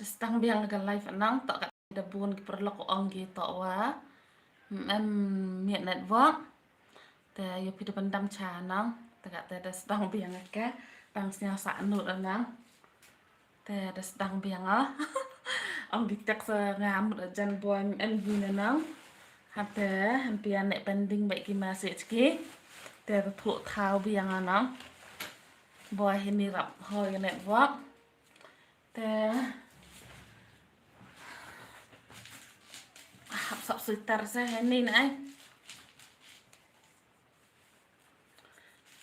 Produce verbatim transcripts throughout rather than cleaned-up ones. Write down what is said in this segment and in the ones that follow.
Da sdang biang ka live nang, to ka da bun ki paralok ong ki to wa, mm, em, miet network. Te ïa phi da pyndam cha nang, te ka te da sdang biang ka, tang sñiaw sa nud nang. Te da sdang biang ah. Ong ki text sa nga mut jan boi em gi na nang. Hate, han pia ne pending bait ki message ki. Te da thuh thaw biang nang. Boi hini rap hoi network. Te hap sap sui tar se hini na ai.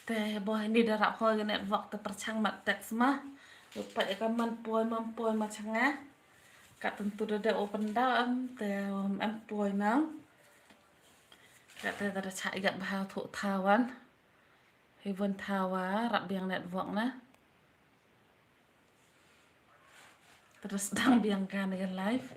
Te boi hini da rap hoi network te pyrchang mat text ma. Yu pa ka man poi ma poi ma changa. Ka tentu da da open da em te em poi nang. Ka te da da cha igat bha thuh thawan. Hi von thawa rap biang network na. Terus dang biang ka ne live.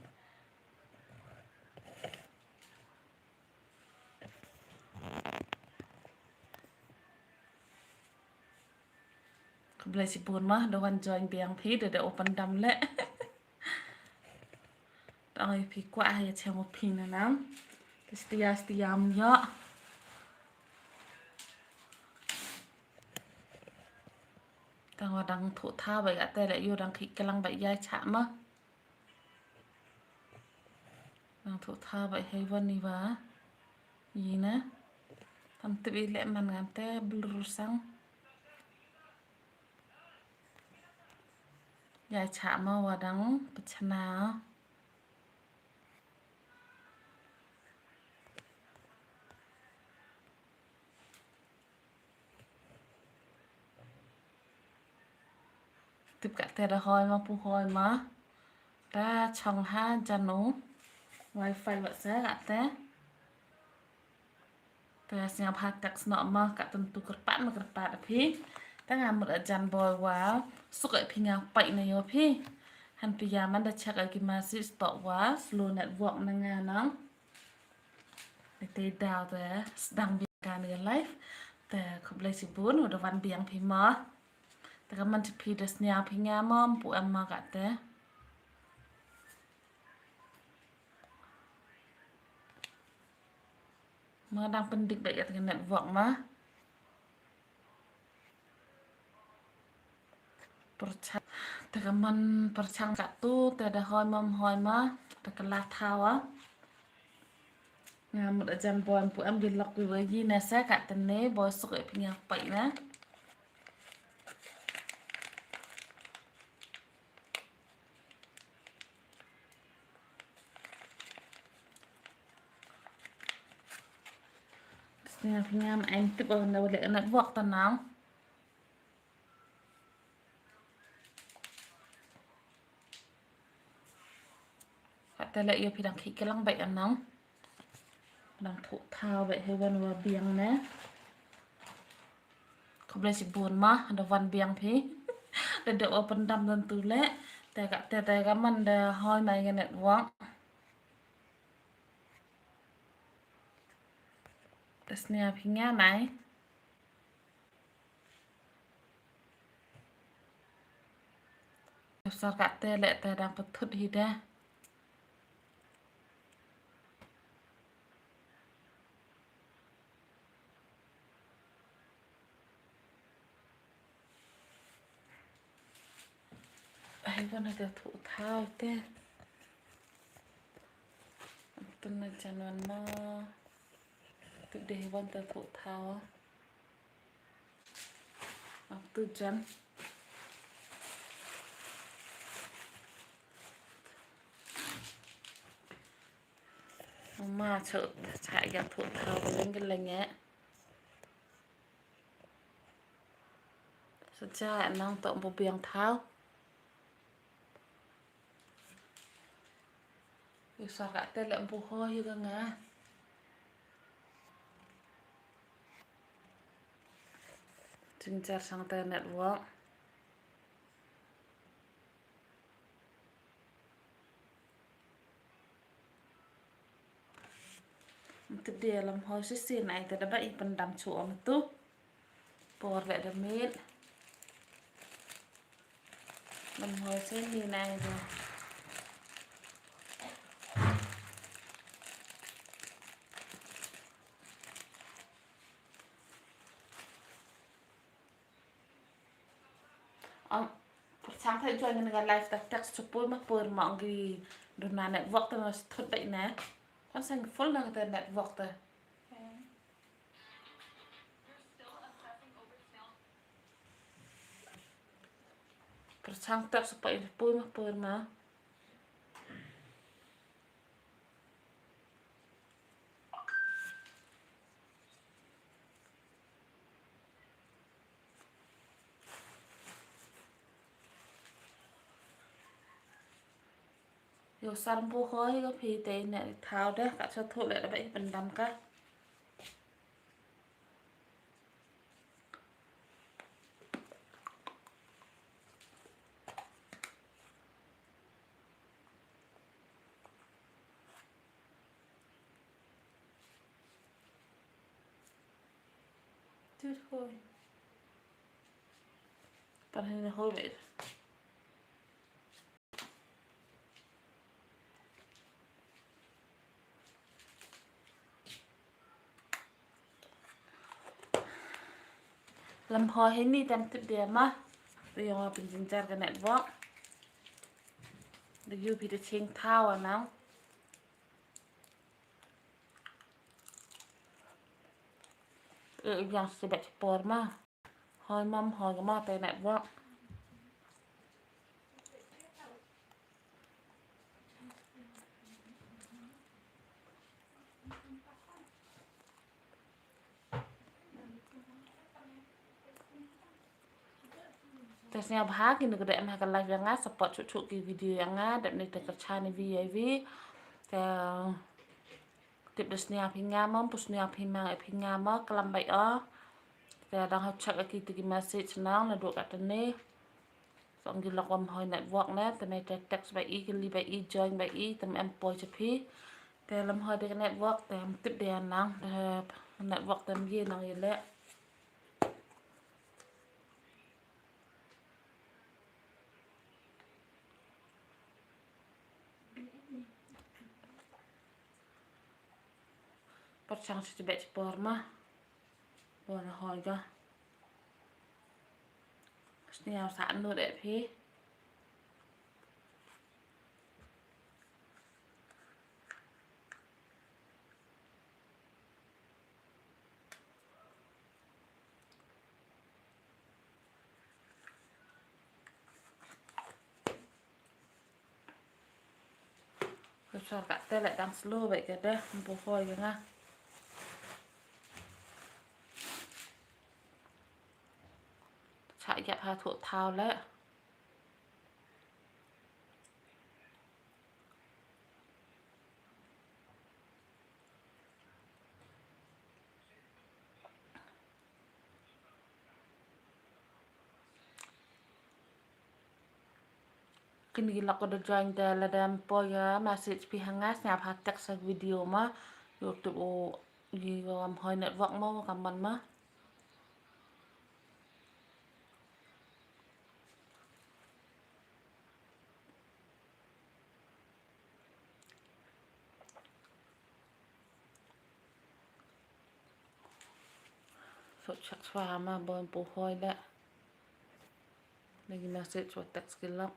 Khublei shibun ma, da wan join biang phi, da da open dam leh. Tang ïa phi kwah ïa chem u phi na nam. Te stia stia am ïoh. Tang wa dang thuh tha ba ïa te leh ïoh dang khih klang ba ïa chah ma. Dang thuh tha ba hei wan ni wa. Yi na. Tam tip i leh man ngam te blur sang. Ïa chah ma wa dang pachna. Tip ka te da hoi ma pu hoi ma. Da chong ha jano. Wifi wa se ka te. Te sñiaw bha text noh ma ka tentu kyrpad ma kyrpad phi. Te nga mut ajan boi wa suk ai phi nga pait na ïoh phi. Han phi ïa man da check ai ki message to wa slow network na nga nang. Te daw te sdang biang ka ne live. Te khublei shibun wa da wan biang phi ma. Te ka man phi da sñiaw phi nga ma pu em ma ka te. Ma dang pyndik bad ïa ka network ma. Pyrchang te ka man pyrchang ka tu te da hoi ma hoi ma te ka la thawa. Nga mut ajan boi pu em di lok wi wa yi na sa ka te ne boi suk e phi nga pai na. Sñiaw phi ngam em tip wan da wa leh network ta nang. Ka te leh ïa phi dang khih klang bad anang. Dang thuh thaw bad hei wan wa biang ne. Khublei shibun ma da wan biang phi. Da dep wa pyndam dan tu leh. Te ka te te ka man da hoi mai ka network. Te sñiaw phi nga nai. Sar ka te leh te dang pynthut hi da. Ai, wan ha te thuh thaw te. Tun na jan wan ma. Tu dei wan te thuh thaw. Ap tu jan. Ma chu cha ya thuh thaw leng leng eh. Sa cha nang to bu biang thaw. Yu sar ka te le bu ho hi ka nga. Jingjar sang te network. Tip de lam hoi sisi nai te da ba i pyndam chu om tu. Por le da mit. Lam hoi sini nai te. Ang pyrchang thai join ngan live ta text supui ma pur ma ang gi duna network ta na thut bai na. Kan sang full na ta network ta. Pyrchang text supui ma pur ma. Yo sar bu hoi ka phi te ne thaw de ka cha thu le da ba i pyndam ka. Tut hoi. Pan hin hoi bit. Lam hoi hini tam tip dia ma. Tu yang wa pynjynjar ka network. Da yu phi da ching thaw anang. Eh, yang sibet por ma. Hoi mam hoi ka ma te network. Te sñiaw bha kino ki dep em ha ka live ya nga, support chuh chuh ki video ya nga, dep ni te kyrchan ïa vi ïa vi. Te tip da sñiaw phi nga mo, pu sñiaw phi mang ïa phi nga mo, klam bai o. Te dang ha check ïa ki te ki message nang naduh katne. Song ki lok lam hoi network ne, te me te text bai i, ki li bai i, join bai i, te me em poi cha phi. Te lam hoi de network, te em tip de nang, te network te em ye nang ye le. Pyrchang shu tbit por ma. Por hoi ka. Sñiaw sa nu de phi. Ka sor ka te le dang slow bha ka de, ym pu hoi ka nga. Cha ïap ha thuh thaw le. Kini ki lok ko da join te lada ym poi ka message phi ha nga, sñiaw bha text ha video ma. YouTube u, i ko ym hoi network ma, ka man ma. So check shuwa ma, ym pu hoi le. Lagi message wa text ki lok.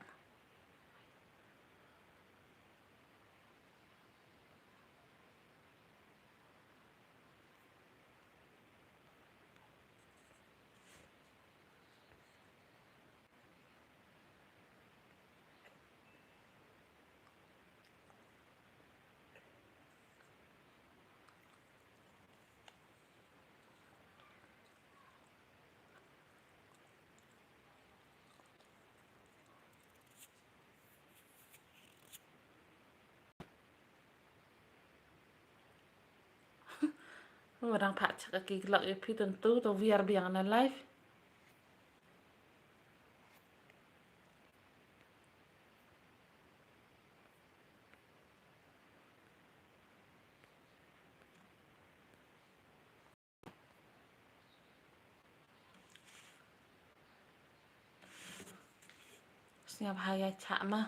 Nga dang phah check ki lok ïa phi, tang tu to wiar biang na live. Sngap ha ïa chak ma.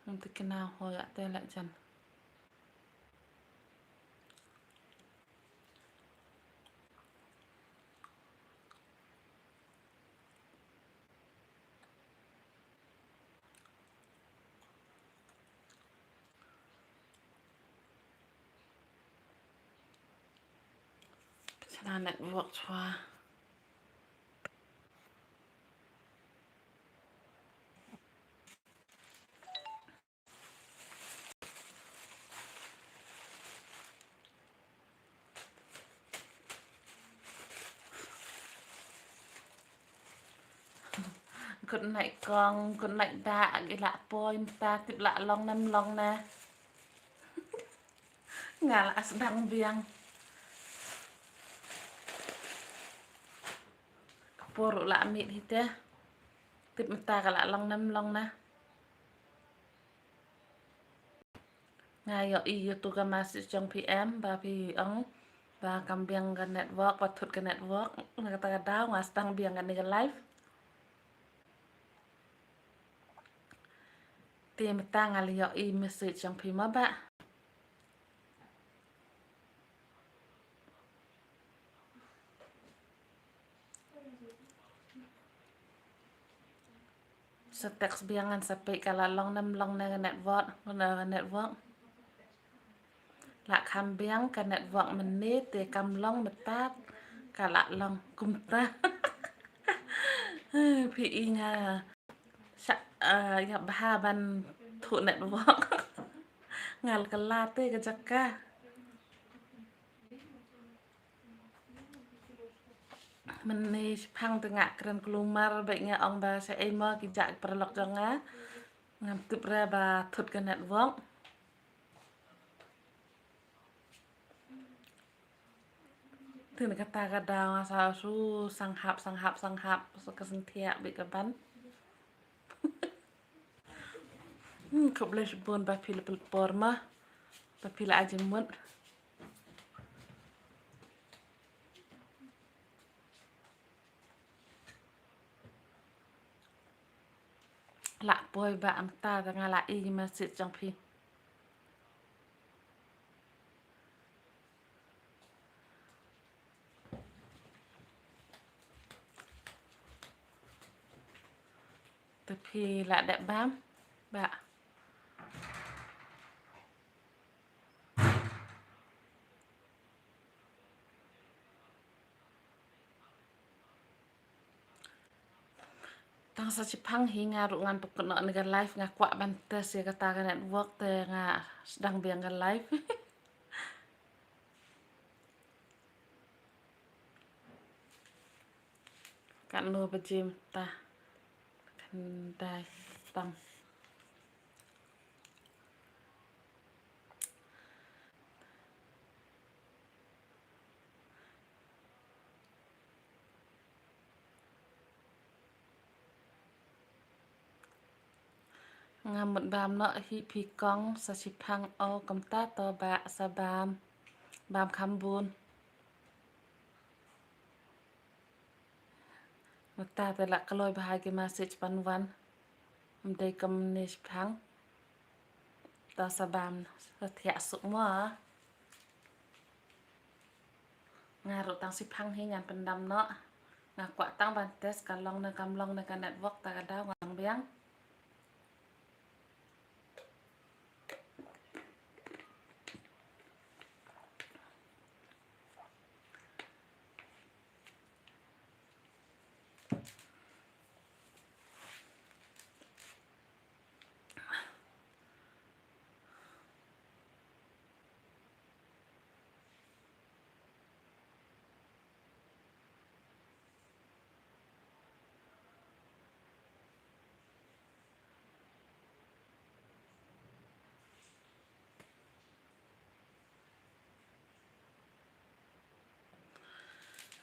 Nang te kena hoi ate la jan. Channel network chwa. Good night kong, good night da, ki la poi mynta, tip la long ne ym long ne. Nga la sdang biang. Ka por la miet hi te. Tip mynta ka la long ne ym long ne. Nga ïohi ïa tu ka message jong phi em, ba phi ong ba kam biang ka network, ba thut ka network. Na kata ka daw nga sdang biang kane ka live. Te mynta nga la ïohi message jong phi ma ba. Sa text biang ngan sa peit ka la long ne ym long ne ka network, ne ka network. La kham biang ka network mynne te kam long mynta ka la long kumta. Phi i nga sa, ah, ïa bha ban thuh network. Nga la kylla te ka jaka. Mynne shiphang te nga kren kulmar, bad nga ong ba shaei mo ki jaka paralok jong nga. Ngam tip re ba thut ka network. Te na kata ka daw nga sa shu sanghap, sanghap, sanghap, sa ka synthiah bad ka ban. Hmm, khublei shibun ba phi la pynlut por ma. Ba phi la ai jingmut. La poi ba mynta te nga la i message jong phi. Te phi la dep bam ba. Tang sa shiphang hi nga ruh ngan pynkut noh ne ka live, nga kwah ban test ïa kata ka network te nga sdang biang ka live. Katno baje mynta? Khyndai tam. Nga mut bam noh hi phi kong, sa shiphang o kumta to ba sa bam. Bam kham bun. Mynta te la kloi bha ki message ban wan. Ym dei kumne shiphang. To sa bam sa thiah suk mo. Nga ruh tang shiphang hi ngan pyndam noh. Nga kwah tang ban test ka long ne kam long ne ka network, ta ka daw nga long biang.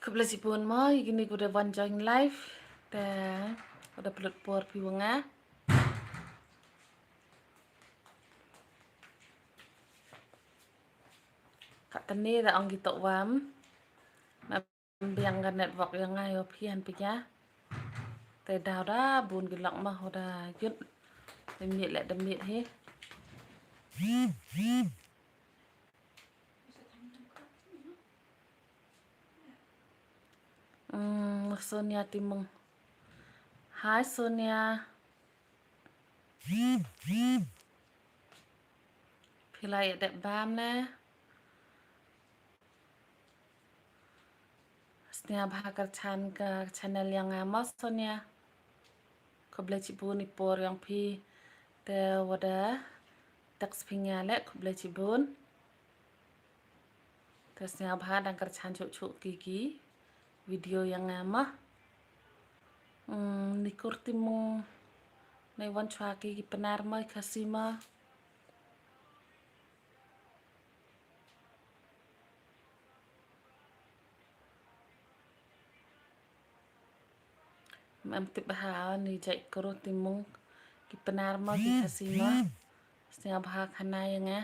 Khublei shibun mo ïa kine kiba wan join live. Te ka da pynlut por phi wan nga. Katne da ong ki tok wam. Biang ka network ïa nga ïa phi han phi ïa. Te daw da bun ki lok ma ho da yut. Da miet leh da miet hi. Hmm, Sonia Timung. Hi Sonia. Phi la ïa dep bam ne? Sngewbha kyrchan ka channel ïa nga mo Sonia. Khublei shibun ïa i por ïong phi. Te wat da text phi nga leh khublei shibun. Te sngewbha dang kyrchan shuh shuh ki ki video ïa nga mo. Hmm, Nikur Timung. Nai wan chwa ki ki Pnar mo, i Khasi mo. Em tip bha ni jait kuru Timung, ki Pnar mo ki Khasi mo. Sngewbha khana ïa nga.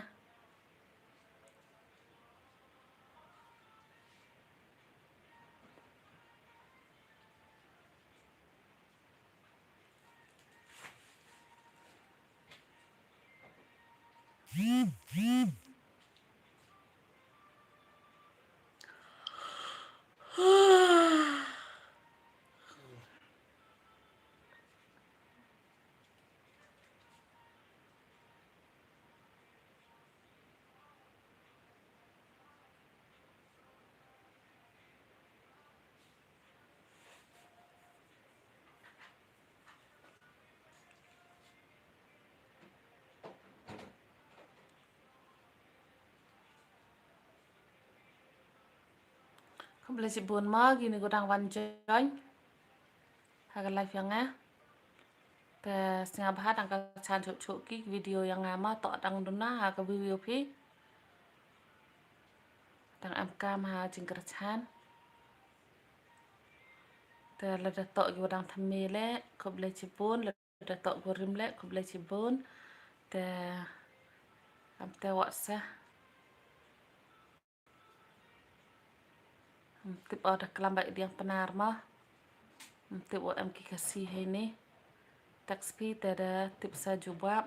Khublei shibun mo kine kiba dang wan join ha ka live ïa nga. Te sngewbha dang kyrchan shuh shuh ki video ïa nga mo, to dang duna ha ka view ïa phi. Dang em kam ha jingkyrchan. Te lada to kiba dang thymmai leh khublei shibun, lada to kiba rim leh khublei shibun. Te em te wat sa. Em tip o da klam ba i diang Pnar mo. Em tip o em ki Khasi heini. Text phi te da tip sa jubab.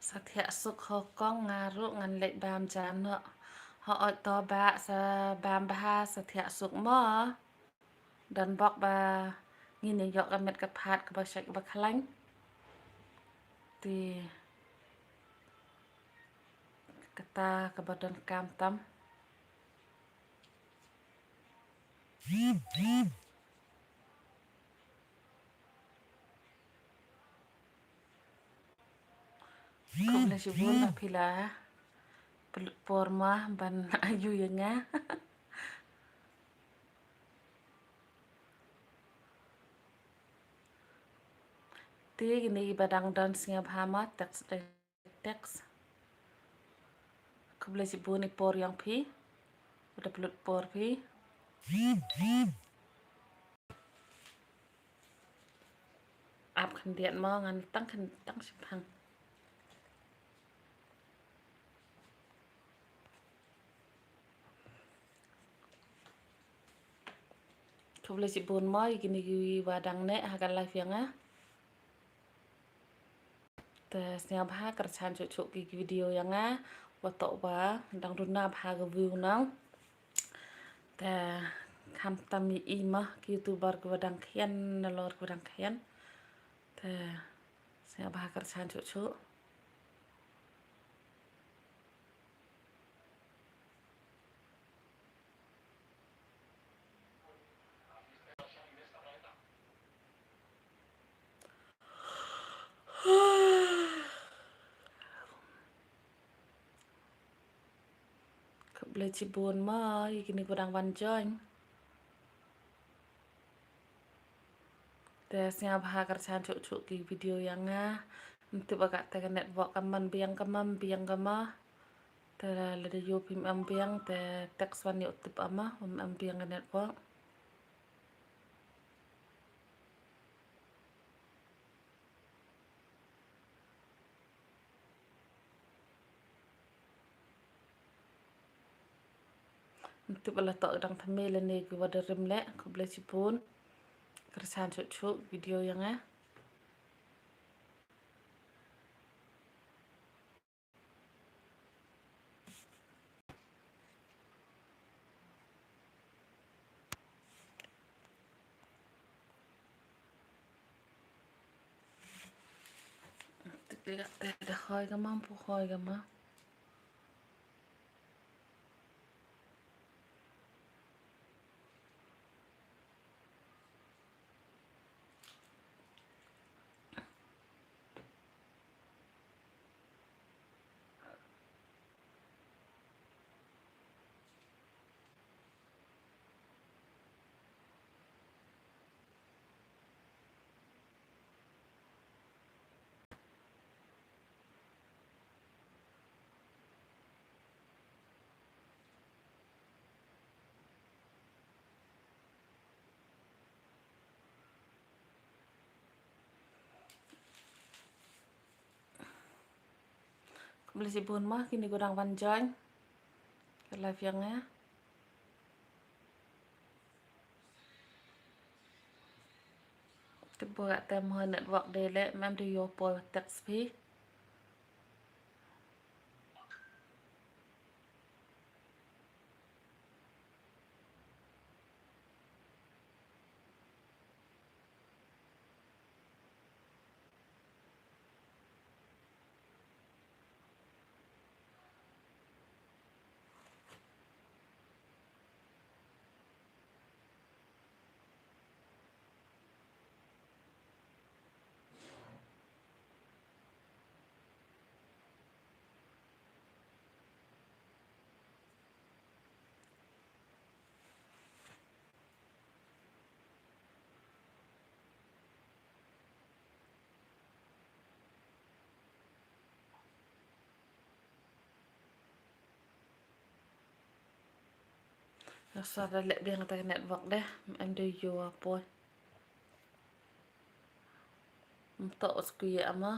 Sa thiah suk ho kong, nga ruh ngan leit bam ja noh. Hooid to bah, sa bam bha, sa thiah suk mo. Don bok ba ngin ïa ïoh ka met ka phad kaba shait kaba khlaiñ. Te kata kaba donkam tam. Khublei shibun ba phi la pynlut por mo ban ïa ïa nga. Te kine kiba dang don sngewbha mo text, text. Khublei shibun ïa i por ïong phi. Ba da pynlut por phi. Ap khyndiat mo, ngan tang khyn-, tang shipang. Khublei shibun mo ïa kine kiba dang neh ha ka live ïa nga. Te sngewbha kyrchan shuh shuh ki video ïa nga. Wa toh wa dang duna bha ka view nang. Te khamtam i i ma ki YouTuber ki wa dang khian, nalor ki wa dang khian. Te sngewbha kyrchan chuh chuh. Khublei chibun ma i kini ki wa dang wan join. Te sngewbha kyrchan chuh chuh ki video ya nga. Ym tip wa ka te ka network kam man biang ka ma, biang ka ma. Te lada yoh phim em biang te text wan yoh tip ama, ym em biang ka network. Ym tip wa la toh dang thymme lane ki wa da rim leh, khublei chibun. Kyrchan chuh chuh video ya nga. Te ka te da hoi ka ma, pu hoi ka ma. Khublei chibun ma kini ki wa dang wan join ka live ya nga. Te bun ka te mo network de leh, ym em de yoh poi text phi. Nga sa da leh biang te ka network de, ym em de yoh poi. Ym toh u sku ya ama.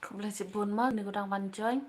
Khublei chibun ma, kine kiba dang wan join.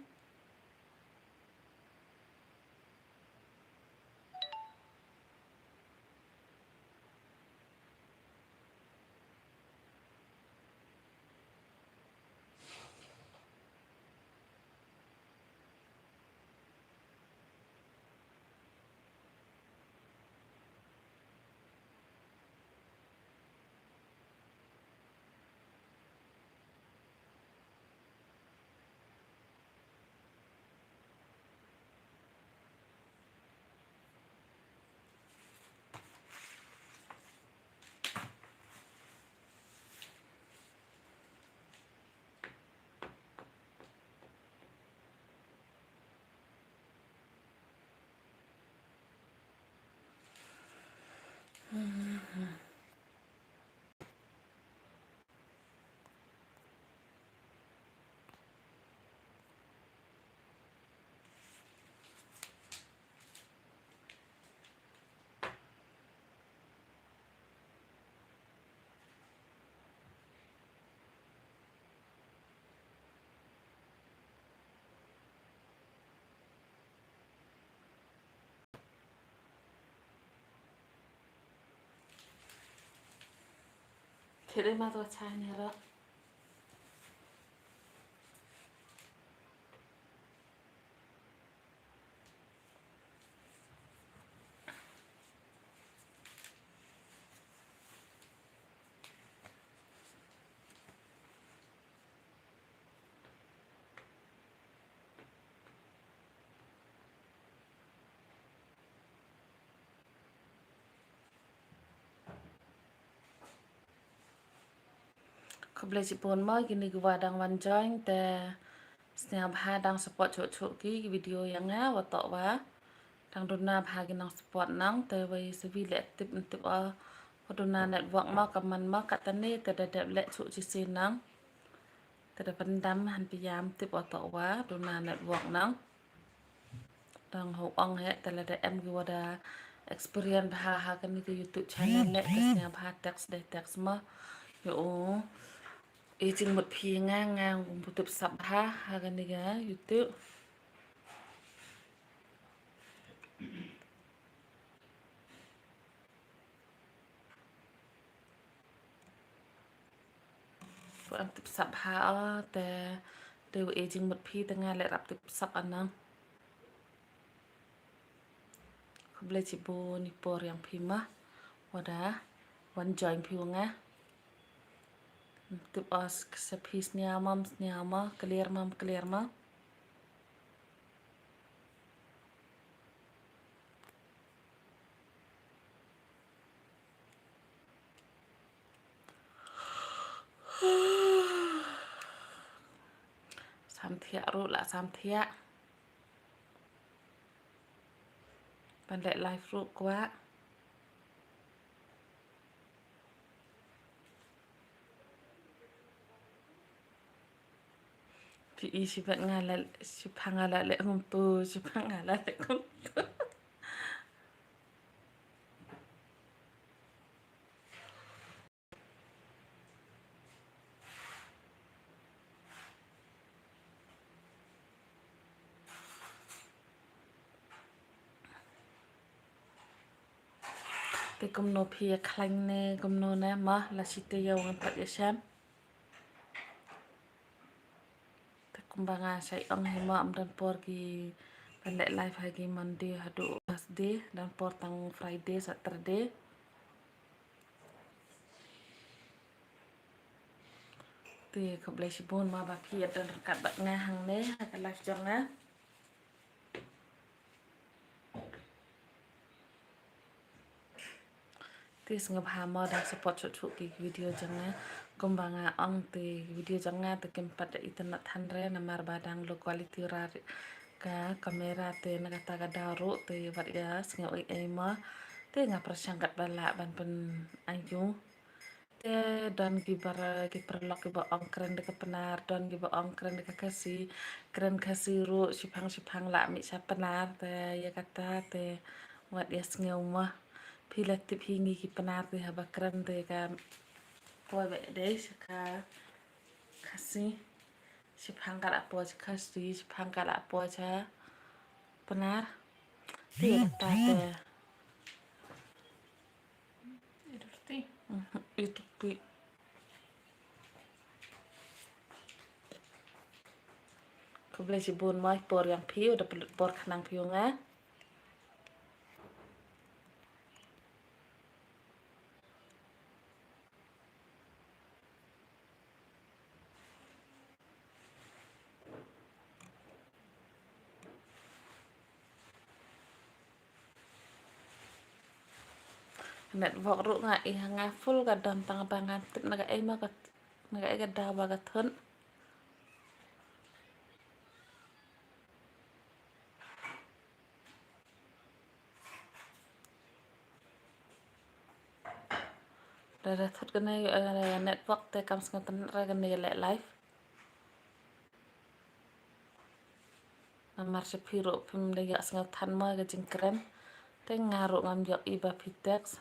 Khublei ma to chai ne ro. Khublei chibun ma kine kiba dang wan join te sngewbha dang support chuh chuh ki video ïa nga, wat toh wa dang duna bha ki nang support nang te wei sa wi leh tip tip o. Wat duna network ma ka man ma ka tane te da dep leh chuh chi si nang. Te da pyndam han phi ïam tip o toh wa duna network nang. Dang ho ong he te lada em ki wa da experience bha ha kane ka YouTube channel leh te sngewbha text de text ma. Ïa u. I jingmut phi nga nga ngam tip sap bha ha kane ka YouTube. Phi ngam tip sap ha o te te u e jingmut phi te nga leh rap tip sap anang. Khublei chibun i por ïa phi ma wa da wan join phi wa nga. Tip o sa phi sniaw ma, sniaw ma, clear ma, clear ma. Sam thiah ruh la sam thiah. Ban leh live ruh kwah. Phi i shipang nga la, shipang nga la leh kumtu, shipang nga la leh kumtu. Te kumno phi ïa khlaiñ ne kumno ne ma la shi te ïa wan pat ïa shem. Te kumba nga shait ong hi ma ym don por ki ban leh live ha ki Monday haduh Thursday, don por tang Friday, Saturday. Te khublei shibun ma ba phi ïa don ryngkat bad nga hangne ha ka live jong nga. Te sngewbha mo dang support chuh chuh ki video jong nga. Kumba nga ong te video jong nga te kim pat da itynnad than re namar ba dang low quality ra ka camera te na kata ka daw ruh te wat ïa sngew ei ei mo. Te nga pyrshang katba lah ban pynaiu. Te don ki para ki paralok kiba ong kren da ka Pnar, don kiba ong kren da ka Khasi, kren Khasi ruh shipang shipang lah mih sha Pnar te ïa kata te wat ïa sngew mo. Phi la tip hi ngi ki Pnar te haba kren te ka poi beit dei sha ka Khasi. Shiphang ka la poi cha Khasi, shiphang ka la poi cha Pnar. Te kata te. Itupi. Mhm, itupi. Khublei shibun mo i por jong phi, u da pynlut por khnang phi ïa nga. Network ruh nga ïohi nga full ka don, tang ba ngan tip na kaei ma ka, na kaei ka daw ba ka thun. Lada thut kane, eh, network te kam sngewtynnat re kane ïa leh live. Namar sha phi ruh phim da ïoh sngewthuh mo ka jingkren. Te nga ruh ngam ïohi ba phi text.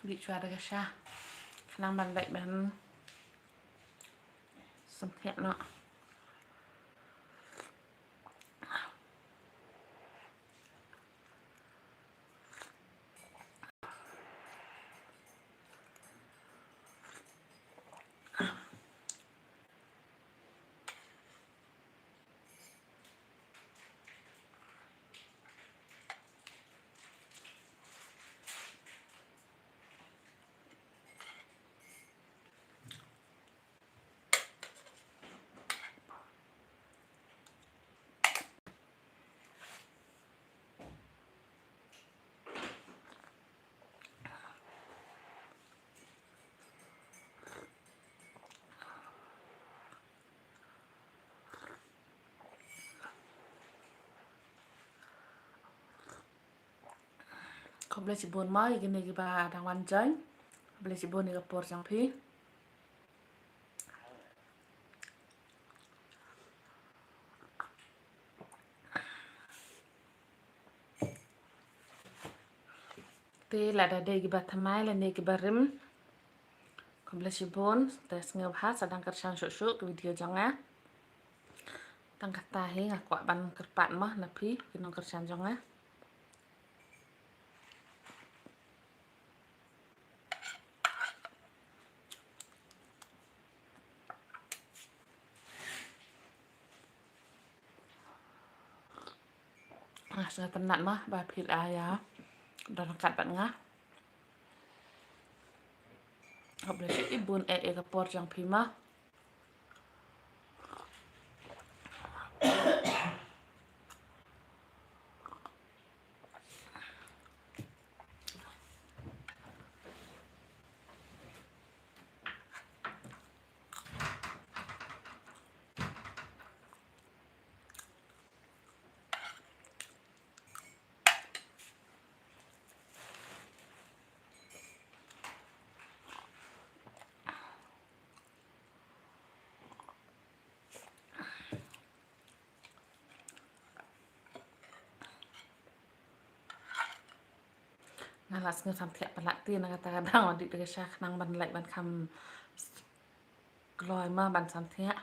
Bit shuwa da ka sha. Khnang ban leit ban samthiah noh. Khublei shibun mo ïa kine kiba dang wan join. Khublei shibun ïa ka por jong phi. Te lada dei kiba thymmai lane kiba rim, khublei shibun. Te sngewbha sa dang kyrshan shuh shuh ka video jong nga. Tang kata hi nga kwah ban kyrpad mo na phi ki nongkyrshan jong nga. Nga sngewtynnat mo ba phi la ïa don ryngkat bad nga. Khublei shibun eh ïa ka por jong phi mo. Nga la sngew samthiah palat te na kata ka daw dih da ka sha khnang ban lait ban kham kloi ma ban samthiah.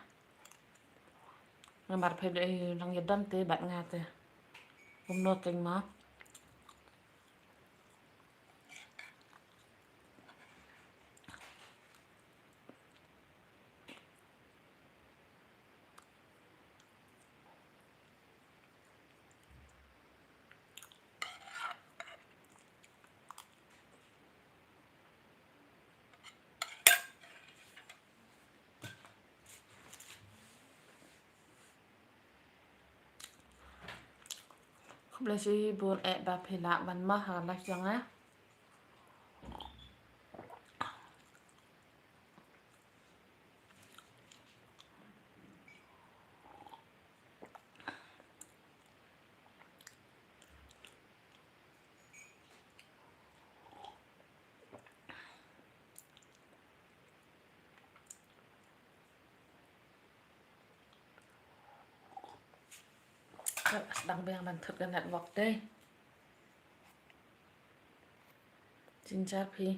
Namar phi dei nang ïa dam te bad nga te. Kumno teng ma. Khublei shibun eh ba phi lah ban mah ha ka live jong nga. Sdang biang ban thut ka network te. Jynjar phi.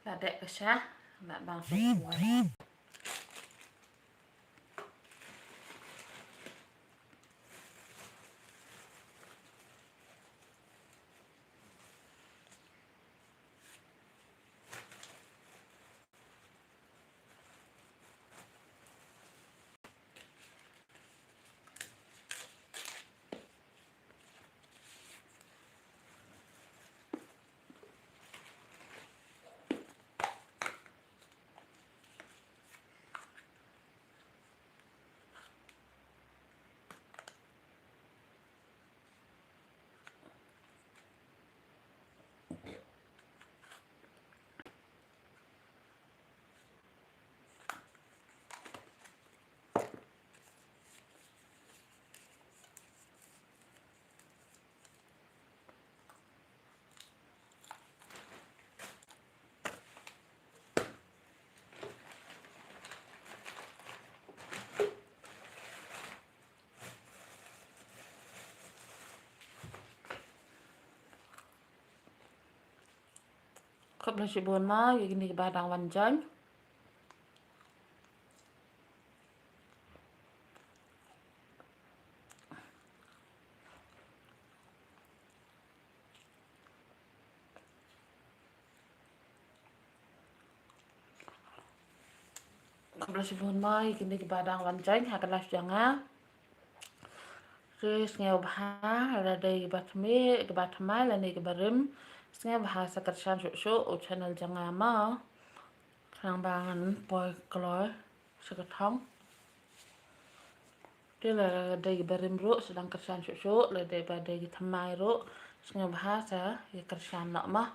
La dep ka sha, la bang shu kuai. Khublei shibun ma ïa kine kiba dang wan join. Khublei shibun ma ïa kine kiba dang wan join ha ka live jong nga. Te sngewbha lada dei kiba thymmai, kiba thymmai lane kiba rim, sngewbha sa kyrshan shuh shuh u channel jong nga ma. Khnang ba ngan poi kloi sha ka thong. Te lada dei kiba rim ruh sa dang kyrshan shuh shuh, lada dei ba dei ki thymmai ruh sngewbha sa ïa kyrshan noh ma.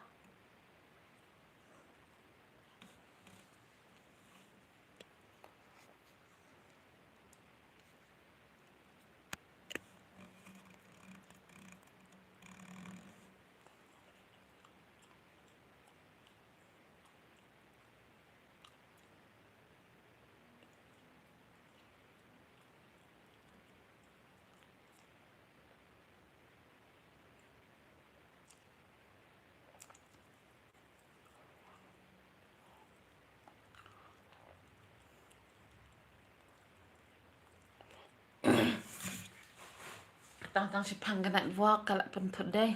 Tang tang shiphang ka network ka la pynthut dei.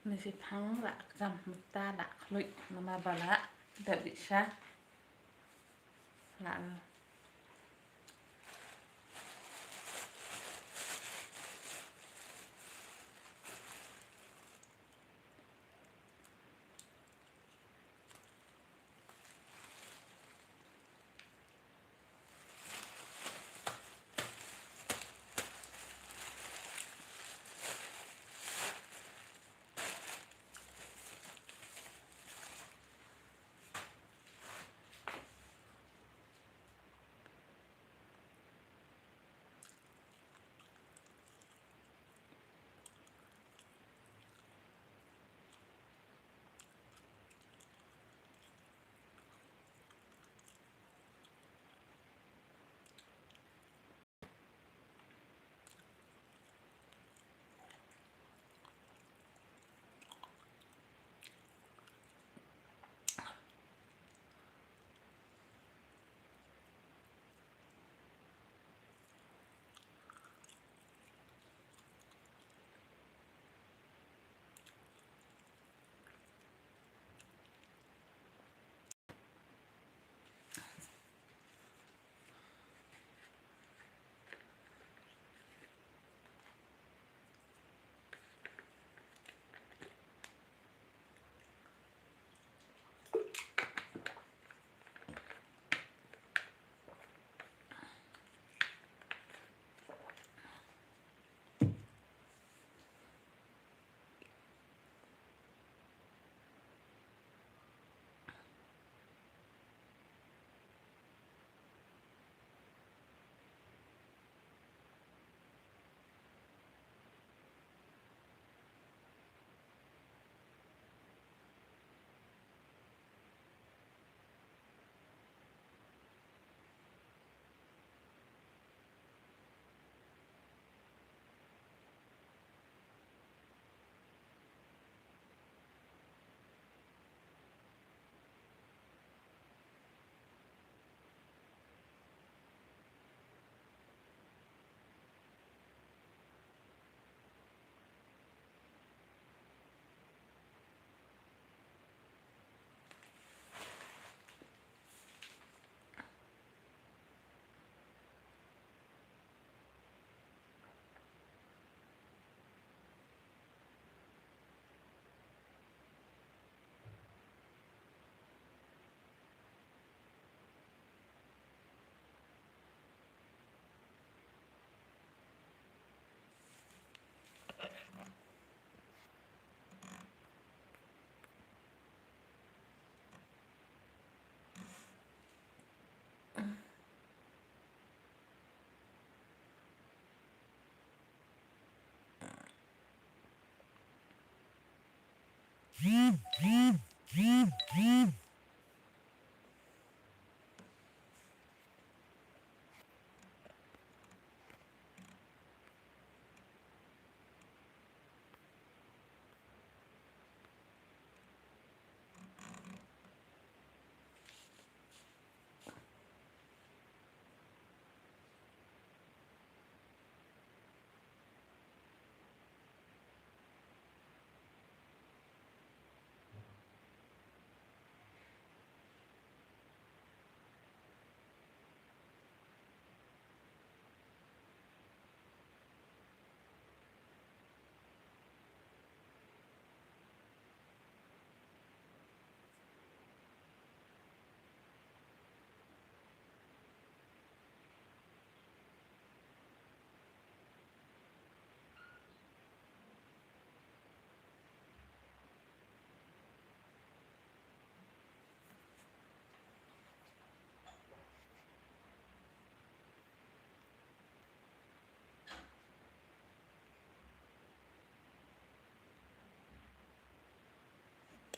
Ni shiphang la kjam mynta la khluit namar ba la dep dih sha. La